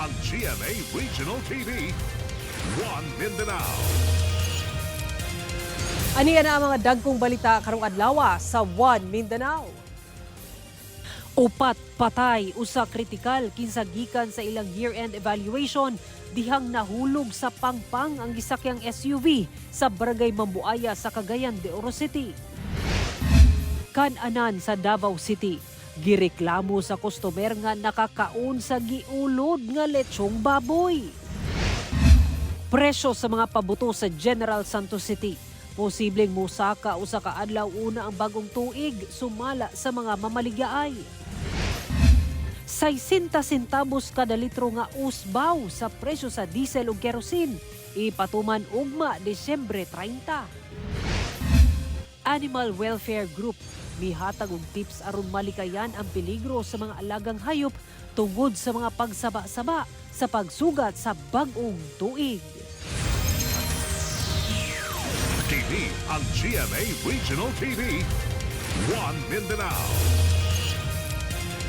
Ang GMA Regional TV. One Mindanao. Aniya na ang mga dagkong balita karong adlaw sa One Mindanao. Upat patay, usa kritikal kinsa gikan sa ilang year-end evaluation dihang nahulog sa pangpang ang gisakyang SUV sa Barangay Mambuaya sa Cagayan de Oro City. Kan-anan sa Davao City, gireklamo sa customer nga nakakaon sa giulod nga lechong baboy. Presyo sa mga pabuto sa General Santos City. Posibleng musaka usa ka adlaw una ang bagong tuig sumala sa mga mamaligyaay. 60 centavos kada litro nga usbaw sa presyo sa diesel ug kerosene ipatuman ugma Disyembre 30. Animal Welfare Group mihatag og tips aron malikayan ang peligro sa mga alagang hayop tungod sa mga pagsaba-saba sa pagsugat sa bag-ong tuig. TV ang GMA Regional TV. One Mindanao.